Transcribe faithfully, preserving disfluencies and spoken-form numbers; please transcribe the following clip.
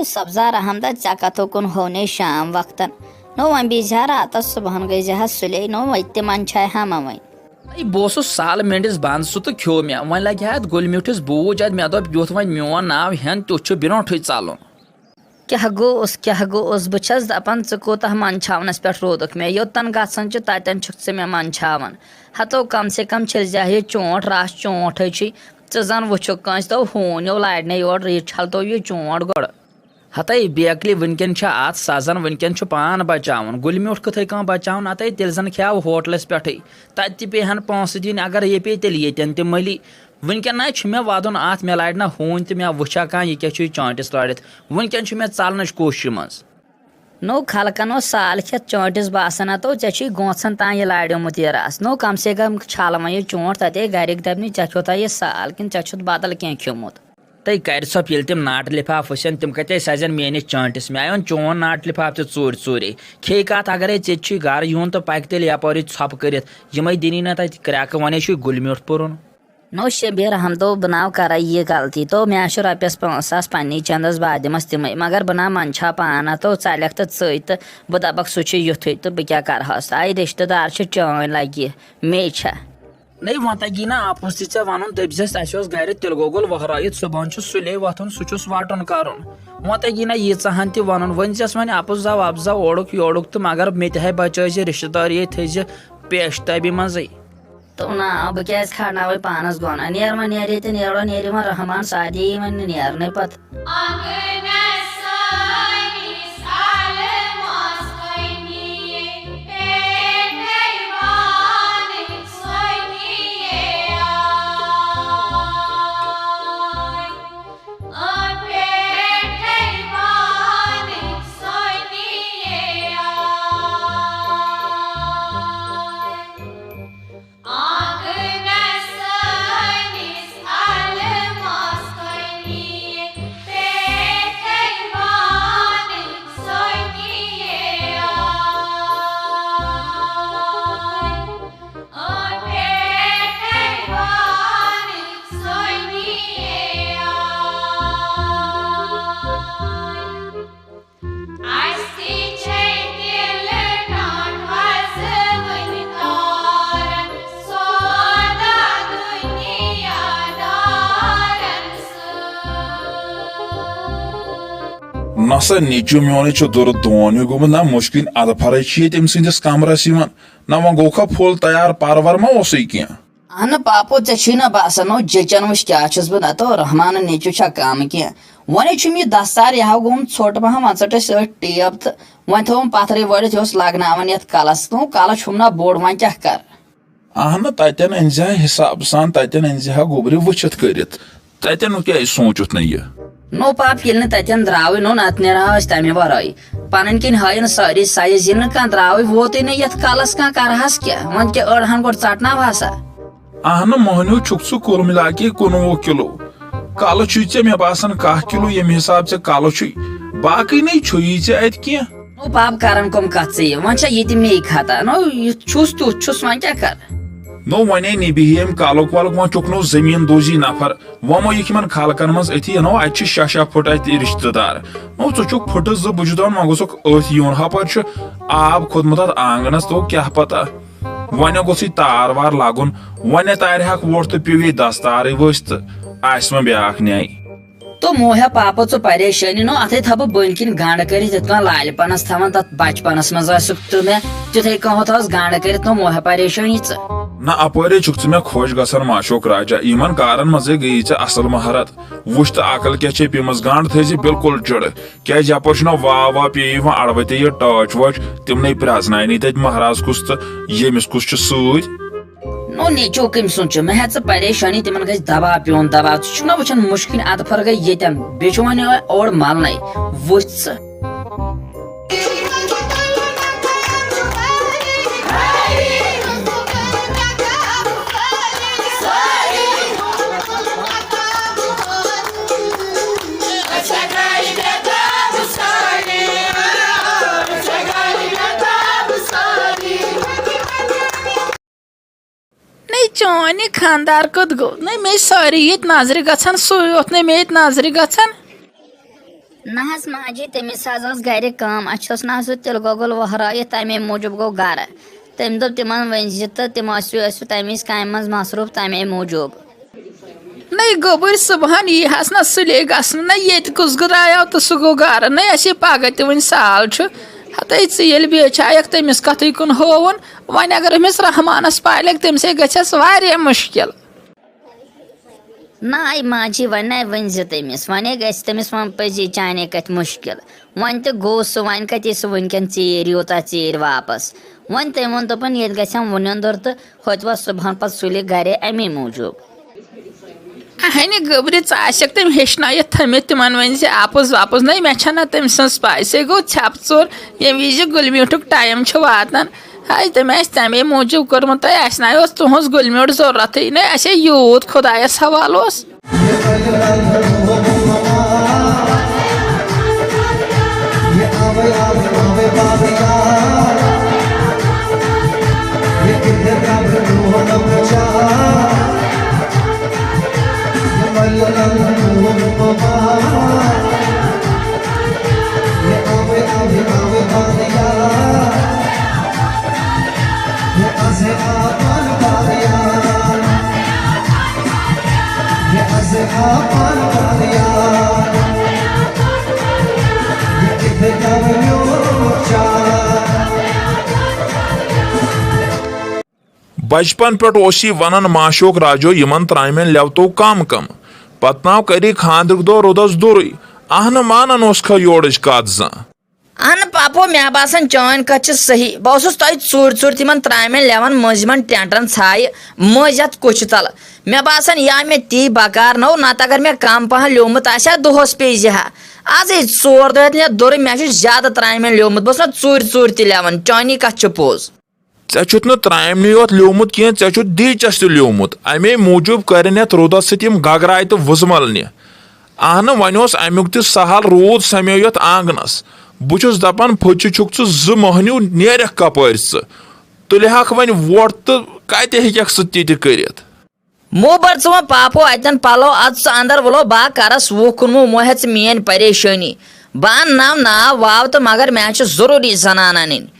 سبزار احمدہ، ژےٚ کتھو کُن ہونے شام وقتن؟ نو وۄنۍ بیٖزِ ہا راتس، صبحن گٔے زِ ہا سُلے، نو وۄنۍ تہِ منٛدچھاے ہا مہ وۄنۍ۔ ہے، بہٕ اوسُس سال مِنڈِس بنٛد، سُہ تہٕ کھیوٚو مےٚ۔ وۄنۍ لگہِ ہا اتھ گُلۍ میوٗٹھِس بوٗج، اتھ مےٚ دوٚپ، یُتھ وۄنۍ میون ناو ہٮ۪ن، تیُتھ چھُ برونٹھٕے ژلُن۔ کیٛاہ گوٚوس، کیٛاہ گوٚوس؟ بہٕ چھَس دَپان، ژٕ کوٗتاہ منٛدچھاونَس پٮ۪ٹھ روٗدُکھ مےٚ۔ یوٚتَن گژھان چھُ، تَتٮ۪ن چھُکھ ژٕ مےٚ منٛدچھاوان۔ ہَتو، کم سے کم چھٔلۍ زِ ہا یہِ چونٛٹھ رَس، چونٛٹھٕے چھُے۔ ژٕ زَن وٕچھُکھ کٲنٛسہِ، تو ہوٗنیو لارِ نے یورٕ، یہِ چھَلتو یہِ چونٛٹھ گۄڈٕ۔ ہَتَے، بیکلی، وٕنکٮ۪ن چھِ اَتھ سَزان، وٕنکٮ۪ن چھُ پان بَچاوُن۔ گُلہِ میوٗٹھ کِتھَے کٔنۍ بَچاوُن؟ ہَتَے، تیٚلہِ زَن کھیٛاو ہوٹلَس پٮ۪ٹھٕے۔ تَتہِ تہِ پیٚیہِ ہَن پونٛسہٕ دِنۍ، اگر یہِ پیٚیہِ، تیٚلہِ ییٚتٮ۪ن تہِ مٔلی۔ وٕنکٮ۪ن نہ چھُ مےٚ وَدُن اَتھ، مےٚ لارِ نہ ہوٗنۍ تہٕ مےٚ وٕچھا کانٛہہ، یہِ کیٛاہ چھُ یہِ چٲنٛٹِس لٲرِتھ۔ وٕنکٮ۪ن چھُ مےٚ ژَلنٕچ کوٗشِش منٛز۔ نو، خلقن اوس سال کھٮ۪تھ چٲنٛٹِس باسان، ہتو، ژےٚ چھُے گونٛژھن تام یہِ لاریومُت یہِ رس۔ نو، کم سے کم چھل وۄنۍ یہِ چونٛٹھ، تتے گرِکۍ دپنٕے، ژےٚ کھیوٚتھا یہِ سال کِنہٕ ژےٚ چھُتھ بدل کینٛہہ کھیوٚمُت؟ تہٕ کرِ ژھۄپ، ییٚلہِ تِم ناٹہٕ لفافہٕ وٕچھن، تِم کتے سزن میٲنِس چٲنٛٹِس؟ مےٚ آیون چون ناٹہٕ لفافہٕ تہِ ژوٗرِ ژوٗرے۔ کھیٚیہِ کتھ، اگرے ژےٚ تہِ چھُے گرٕ یُن تہٕ پکہِ تیٚلہِ یپٲرۍ ژھۄپہٕ کٔرِتھ۔ یِمے دِنی نہ تتہِ کرٛٮ۪کہٕ، وۄنۍ ہے چھُے گُلۍ میوٗٹھ پُرُن۔ نو شبیر احمدو، بہٕ ناو کرے یہِ غلطی تو، مےٚ چھُ رۄپیس پانٛژھ ساس پننی چندس بادمس تِمے، مگر بہٕ نا منٛدچھا پانہ تو، ژلکھ تہٕ ژٔج تہٕ بہٕ دپکھ سُہ چھُ یُتھُے تہٕ بہٕ کیٛاہ کرہس؟ آے رشتہٕ دار چھِ چٲنۍ لگہِ، مے چھا؟ نَے وۄنۍ تَگی نہ اَپُز تہِ ژےٚ وَنُن، دٔپۍ زٮ۪س، اَسہِ اوس گَرِ تِلہٕ گۄگُل وۄہرٲیِتھ، صُبحن چھُ سُلے وۄتھُن، سُہ چھُس وَٹُن کَرُن۔ وۄنۍ تَگی نہ ییٖژاہَن تہِ وَنُن، ؤنۍ زٮ۪س وۄنۍ اَپُز زا وَپُز زا اورُک یورُک تہٕ، مگر مےٚ تہِ ہے بچٲے زِ رِشتہٕ دٲری ہے تھٲیزِ پیش تٲبی منٛزٕے۔ تو نا، بہٕ کیٛازِ کھارناوے پانس گۄناہ؟ نیر وۄنۍ، نیر ییٚتہِ، نیر وۄنۍ، نیر یِمن رحمان سعدی یی وۄنۍ نہٕ نیرنٕے پتہٕ۔ آنگنس سٲنِس علمس کٔنی، پیٹھے بانٕکۍ سۄنیے آے۔ آ، پیٹھے بانٕکۍ سۄنیے آے۔ آنگنس سٲنِس علمس کٔنی، پیٹھے بانٕکۍ سۄنیے آے۔ آ، پیٹھے بانٕکۍ سۄنیے آے۔ اَسہِ تہِ چھے تِلہٕ ٹاٹھ وَزٕ وٕنہِ تارَن، سودا دُنیا دارَن سۭتۍ۔ نسا نیٚچوٗ میونٕے چھُ دُرٕ دون ہیوٗ گوٚمُت، نہ مُشکِل اَدٕ پھرے چھِ ییٚتہِ أمۍ سٕنٛدِس کمرس یِوان، نہ وۄنۍ گوٚو کھا پھوٚل تیار، پرور ما اوسُے کینٛہہ؟ اہنہٕ پاپو، ژےٚ چھُے نہ باسان، نو جیٚچن وٕچھ کیٛاہ چھُس بہٕ، نتہٕ رحمانہٕ نیٚچوٗ چھا کم کینٛہہ؟ وۄنۍ چھُم یہِ دستار یہِ ہا گوٚمُت ژھوٚٹ پہم، وۄنۍ ژٔٹ اَسہِ أتھۍ ٹیپ تہٕ وۄنۍ تھوٚوُم پتھرٕے وٲلِتھ، یہِ اوس لگناوان یتھ کلس، نو کلس چھُم نہ بوٚڑ، وۄنۍ کیٛاہ کرٕ؟ اہنہٕ، تتٮ۪ن أنۍ زِ ہا حساب سان، تتٮ۪ن أنۍ زِ ہا گوٚبرِ وٕچھِتھ کٔرِتھ۔ تتٮ۪ن کیٛازِ سوٗنٛچُتھ نہٕ یہِ؟ نو پاپ، ییٚلہِ نہٕ تتٮ۪ن درٛاوٕے، نو نتہٕ نیرہاو أسۍ تمہِ ورٲے۔ پنٕنۍ کِنۍ ہٲیِن سٲری سایز، ییٚلہِ نہٕ کانٛہہ درٛاوٕے ووتُے نہٕ یتھ کلس، کانٛہہ کرہس کیٛاہ؟ وۄنۍ کیٛاہ أڑہن گۄڈٕ ژٹناوہسا؟ اہنہٕ، مۄہنیو چھُکھ ژٕ کُل مِلا کے کُنوُہ کِلوٗ۔ کلہٕ چھُے ژےٚ مےٚ باسان کاہ کِلوٗ، ییٚمہِ حساب ژےٚ کلہٕ چھُے، باقٕے نے چھُیی ژےٚ اتہِ کینٛہہ۔ نو پاپ، کران کم کتھ ژٕ یہِ؟ وۄنۍ چھا یہِ تہِ مے خطا؟ نو یُتھ چھُس تیُتھ چھُس، وۄنۍ کیٛاہ کرٕ؟ نو وۄنۍ ہے نبی أمۍ کلُک ولُک، وۄنۍ چھُکھ نو زٔمیٖن دوزی نفر۔ وۄنۍ مۄیِکھ یِمن خلقن منٛز أتھی، نو اتہِ چھِ شےٚ شےٚ پھٕٹ اتہِ رشتہٕ دار۔ نو ژٕ چھُکھ پھٕٹہٕ زٕ، بہٕ چھُس دپان وۄنۍ گوٚژھکھ أتھۍ یُن، ہپٲرۍ چھُ آب کھوٚتمُت اتھ آنگنس، تو کیٛاہ پتہ۔ وۄنۍ گوٚژھُے تار وار لاگُن، وۄنۍ تارِ ہاکھ ووٹ تہٕ پیوٚو یہِ دستارٕے ؤسۍ تہٕ آسہِ وۄنۍ بیٛاکھ نیہِ۔ تو موہیا پاپا ژٕ پریشٲنی، نو اتھے تھاو بہٕ بٔنۍ کِنۍ گنڈ کٔرِتھ، یِتھ کٔنۍ لالہِ پنس تھاوان تتھ بچپنس منٛز ٲسُکھ تہٕ مےٚ تیُتھے کٔنۍ ہُہ تھاوس گنڈ کٔرِتھ، نو موہیا پریشٲنی ژٕ۔ نہ اپٲرے چھُکھ ژٕ مےٚ خۄش گژھان ماشوک راجا، یِمن کارن منٛزے گٔیی ژےٚ اصل مہارت۔ وٕچھ تہٕ عقل کیٛاہ چھے پیمٕژ، گنڈ تھٲیزِ بالکل چِڑٕ، کیٛازِ یپٲرۍ چھُنہ واو واو پیٚیہِ یِوان اڑوتے یہِ ٹٲچ وٲچ، تِمنے پرٛزناونٕے تتہِ مہراز کُس تہٕ ییٚمِس کُس چھُ سۭتۍ۔ نو نیٚچو کٔمۍ سُنٛد چھُ؟ مےٚ ہیٚژ ژٕ پریشٲنی، تِمن گژھِ دباو پیوٚن دباو۔ ژٕ چھُکھ نہ وٕچھان مُشکِنۍ اَدٕ پھر گٔے ییٚتٮ۪ن، بیٚیہِ چھُ وۄنۍ یِہوٚے اوٚڑ ملنَے۔ وٕچھ ژٕ۔ نَے چون یہِ خانٛدار کوٚت گوٚو؟ نَے مےٚ ٲسۍ سٲری ییٚتہِ نظرِ گژھان، سُے یوت نَے مےٚ ییٚتہِ نظرِ گژھان۔ نہ حظ ماجی، تٔمِس حظ ٲس گرِ کٲم، اَسہِ اوس نہ سُہ تِلہٕ گۄگُل وۄہرٲیِتھ، تَمے موٗجوٗب گوٚو گرٕ۔ تٔمۍ دوٚپ تِمن ؤنۍ زِ تہٕ تِم ٲسِو، ٲسِو تَمہِ وِزِ کامہِ منٛز مصروٗف، تَمے موٗجوٗب۔ نَے گوٚبٕرۍ، صُبحن یی ہس نہ سُلے گژھنہٕ، نہ ییٚتہِ کُس گُدایاو تہٕ سُہ گوٚو گرٕ، نَے اَسے پگاہ تہِ وُنہِ سال چھُ۔ ہتے ژٕ ییٚلہِ بیچھایکھ تٔمِس کتھٕے کُن ہووُن، وۄنۍ اگر أمِس رحمانس پالٮ۪کھ، تٔمۍ سٕے گژھٮ۪س واریاہ مُشکِل۔ نہ، اے ماجی، وۄنۍ نَے ؤنۍ زِ تٔمِس، وۄنۍ ہے گژھِ تٔمِس وۄنۍ پٔزی چانے کَتھِ مُشکِل۔ وۄنۍ تہِ گوٚو سُہ، وۄنۍ کَتہِ یی سُہ وٕنکٮ۪ن ژیٖرۍ، یوٗتاہ ژیٖرۍ واپس؟ وۄنۍ تٔمۍ ووٚن، دوٚپُن، ییٚتہِ گژھٮ۪م وُنیُن دُر تہٕ ہوٚتہِ وۄتھ صُبحن پتہٕ سُلہِ گرے اَمی موٗجوٗب۔ اہنہِ گٔبرِ، ژٕ آسٮ۪کھ تٔمۍ ہیٚچھنٲیِتھ تھٲمٕتۍ تِمن ؤنۍ زِ اَپُز وَپُز۔ نَے، مےٚ چھَنہ تٔمۍ سٕنٛز پَے۔ سُہ گوٚو ژھٮ۪پہٕ ژوٚر، ییٚمہِ وِزِ گُلۍ میوٗٹھُک ٹایم چھُ واتان۔ ہاے، تٔمۍ آسہِ تَمے موٗجوٗب کوٚرمُت، تۄہہِ آسہِ نہ اوس تُہُنٛز گُلۍ میوٗٹھ ضوٚرَتھٕے، نَے اَسے یوٗت خۄدایَس حوالہٕ اوس۔ بچپن پٮ۪ٹھ اوس یہِ ونان، ماشوک راجو، یِمن ترامٮ۪ن لیوتو کم کم۔ پتہٕ ناو کری خاندرٕکۍ دۄہ رودس دوٚرُے۔ اہنہٕ مانان اوس کھا یورٕچ کتھ زانٛہہ۔ اہن پاپو، مےٚ باسان چٲنۍ کتھ چھِ صحیح۔ بہٕ اوسُس تۄہہِ ژوٗرِ ژوٗرِ تِمن ترامٮ۪ن لیوان مٔنٛزۍ یِمن ٹینٹن ژھایہِ مٔنٛزۍ یتھ کُچھِ تل۔ مےٚ باسان یا مےٚ تی بکار نوٚو، نتہٕ اگر مےٚ کم پہن لیومُت آسہِ ہا، دۄہس پیٚیہِ زِ ہا۔ ازٕے ژور دۄہ ہیٚتھ مےٚ دوٚرُے، مےٚ چھُ زیادٕ ترامٮ۪ن لیومُت۔ بہٕ اوسُس نہ ژوٗرِ ژوٗرِ تہِ لیوان، چٲنی کتھ چھِ پوٚز۔ ژےٚ چھُتھ نہٕ ترامنٕے یوت لیومُت کینٛہہ، ژےٚ چھُتھ دیٖچس تہِ لیومُت۔ امے موٗجوٗب کرن یتھ رودس سۭتۍ یِم گگراے تہٕ وُزمل نہِ۔ اہنہٕ، وۄنۍ اوس امیُک تہِ سہل، روٗد سمیو یتھ آنگنس۔ بہٕ چھُس دپان، پھٔچہِ چھُکھ ژٕ زٕ مۄہنیو، نیرکھ کپٲرۍ ژٕ؟ تُلہِ ہاکھ وۄنۍ وۄٹھ تہٕ کتہِ ہیٚککھ ژٕ تہِ تہِ کٔرِتھ؟ مو بر ژٕ وۄنۍ پاپو اتٮ۪ن پلو، اژ ژٕ اندر، ولو با کرس وُہ کُنوُہ، مو ہیٚہ ژٕ میٲنۍ پریشٲنی۔ بہٕ انہٕ ناو ناو واو تہٕ مگر مےٚ چھِ ضروٗری زنان انٕنۍ۔